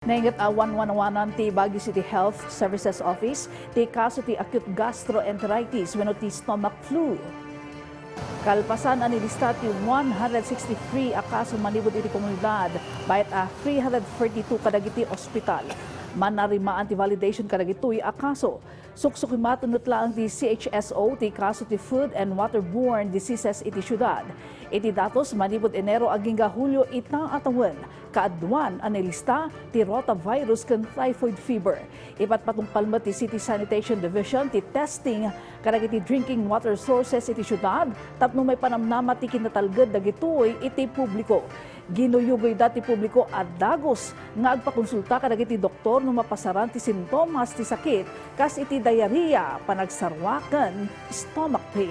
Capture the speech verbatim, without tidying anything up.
Nainget a wanwanawanan ti Baguio City Health Services Office ti kaso ti acute gastroenteritis wenno ti stomach flu. Kalpasan a nilista ti one hundred sixty-three a kaso manipud iti komunidad, bayat a three hundred forty-two kadagiti ospital. Mannarimaan ti validation kadagitoy a kaso. Suksukimaten met laeng ti C H S O ti kaso ti food and waterborne diseases iti siudad. Iti datos manipud Enero agingga Hulio ita a tawen, kaaduan a nilista ti rotavirus ken typhoid fever. Ipatpatungpal met ti City Sanitation Division ti testing kadagiti drinking water sources iti siudad tapno maipanamnama ti kinatalged dagitoy iti publiko. Ginuyugoyda ti publiko a dagus nga agpakonsulta kadagiti doktor no mapasaran ti sintomas ti sakit, kas iti diarrhea, panagsarua ken stomach pain.